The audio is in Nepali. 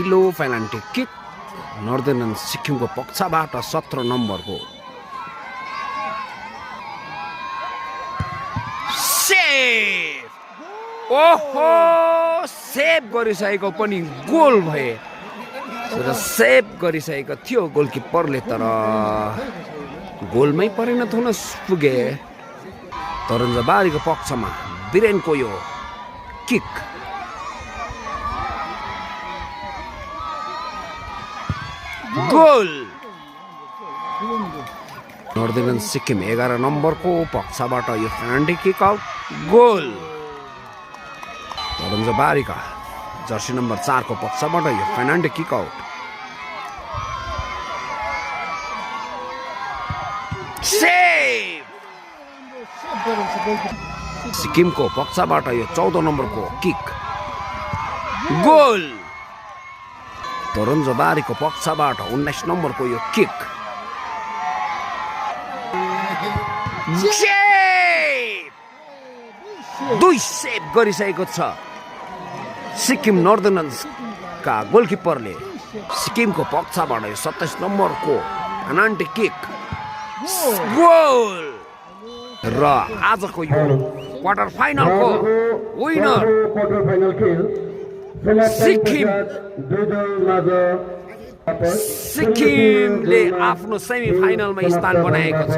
लो पेनाल्टी किक नर्दर्न सिक्किमको पक्षबाट 17 नम्बरको सेभ। ओहो सेभ गरिसकेको पनि गोल भए र सेभ गरिसकेको थियो गोलकिपरले, तर गोलमै परिणत हुन पुगे। तरन्जबारीको पक्षमा वीरेनको यो किक गोल। नर्दर्न सिक्किम 11 नम्बरको पक्षबाट यो पेनाल्टी किक आउट गोल। तरन्जबारीका जर्सी नम्बर 4 को पक्षबाट यो पेनाल्टी किक आउट सेभ। सिक्किमको पक्षबाट यो 14 नम्बरको किक गोल। तरन्जबारीको पक्षबाट 19 नम्बरको यो किक दुई सेभ गरिसकेको छ सिक्किम नर्दर्नका गोलकिपरले। सिक्किमको पक्षबाट यो 27 नम्बरको पेनाल्टी किक गोल। र आजको यो क्वार्टर फाइनलको विनर सिक्किमले आफ्नो सेमी फाइनलमा स्थान बनाएको छ।